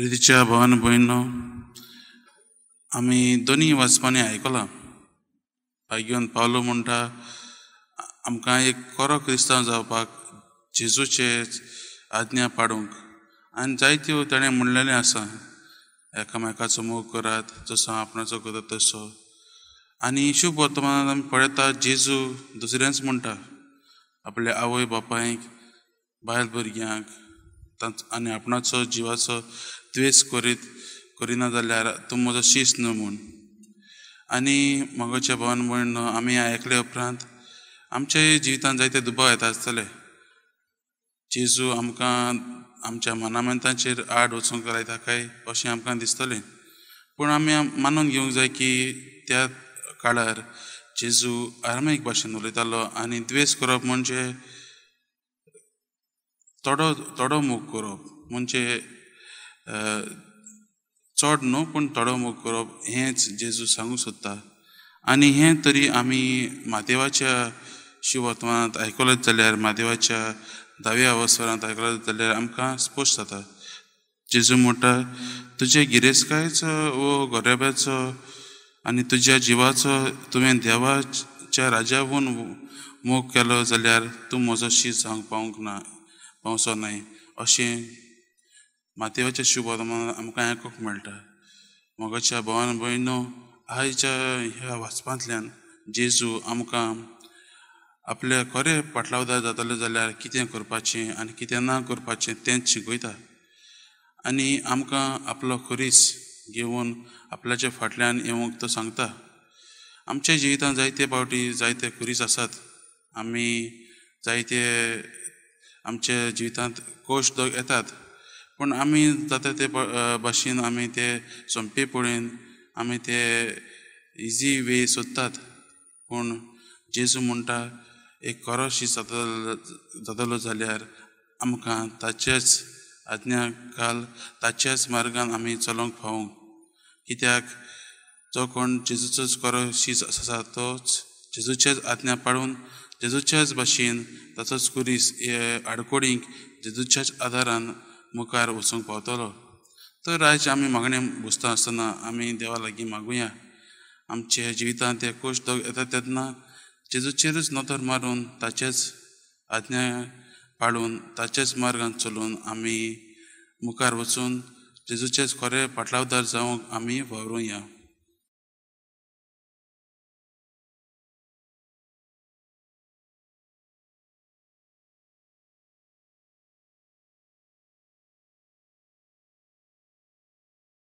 प्रितीच्या भावान भयणो, आमी दोनी वाचपांनी आयकलां. भाग्यवंत पावलो म्हणटा आमकां एक खरो क्रिस्तांव जावपाक जेजूचे आज्ञा पाडूंक आनी जायत्यो ताणें म्हणलेलें आसा, एकामेकाचो मोग करात जसो आपणाचो करता तसो. आनी शुभ वर्तमानांत आमी पळयता जेजू दुसऱ्यांच म्हणटा आपल्या आवय बापायक, बायल भुरग्यांक आनी आपणाचो जिवाचो द्वेस करिना जाल्यार तूं म्हजो शीस न्हू म्हूण. आनी म्हज्या भावान भयण, आमी आयकले उपरांत आमच्या जिवितांत जायते दुबाव येता आसतले. जेजू आमकां आमच्या मनामंताचेर आड वचूंक लायता काय अशें आमकां दिसतलें. पूण आमी मानून घेवंक जाय की त्या काळार जेजू आरामीक भाशेन उलयतालो आनी द्वेस करप म्हणजे थोडो थोडो मोग करप, म्हणजे चड न्हू पूण थोडो मोग करप हेंच जेजू सांगूंक सोदता. आनी हें तरी आमी म्हादेवाच्या शिवत्वांत आयकलें जाल्यार, म्हादेवाच्या धाव्या अवसरांत आयकलें जाल्यार आमकां स्पश्ट जाता. जेजू म्हणटा तुजे गिरेस्तकायेचो वो गरिब्याचो आनी तुज्या जिवाचो तुवें देवाच्या राजावून मोग केलो जाल्यार तूं म्हजो शीस जावंक पावंक ना, पावचो न्हय अशें मातेवाच्या शुभवर्तमानांत आमकां आयकूंक मेळटा. मोगाच्या भावान भयणो, आयच्या ह्या वाचपांतल्यान जेजू आमकां आपल्या खरें पाटलावदार जातले जाल्यार कितें करपाचें आनी कितें ना करपाचें तेंच शिकयता आनी आमकां आपलो खुरीस घेवन आपल्याच्या फाटल्यान येवंक तो सांगता. आमच्या जिवितांत जायते फावटी जायते खुरीस आसात, आमी जायते आमच्या जिवितांत कोश येतात, पूण आमी जाता ते भाशेन आमी ते सोंपे पळयन आमी ते इजी वे सोदतात. पूण जेजू म्हणटा एक खरो शीस जातलो जाल्यार आमकां ताचेच आज्ञा घाल, ताच्याच मार्गान आमी चलोवंक पावूंक. कित्याक जो कोण जेजूचोच खरो शीस आसा तोच जेजूच्याच आज्ञा पाळून जेजूच्याच भाशेन ताचोच खुरीस हे आडकोडींक जेजूच्याच आदारान मुखार वचूंक पावतलो. तर आयज आमी मागणें बसता आसतना आमी देवा लागीं मागुया, आमच्या जिवितांत ते कोश येता तेन्ना जेजूचेरूच नदर मारून ताचेच आज्ञा पाळून ताच्याच मार्गान चलून आमी मुखार वचून जेजूचेच खरे पाटलावदार जावंक आमी वावरुया.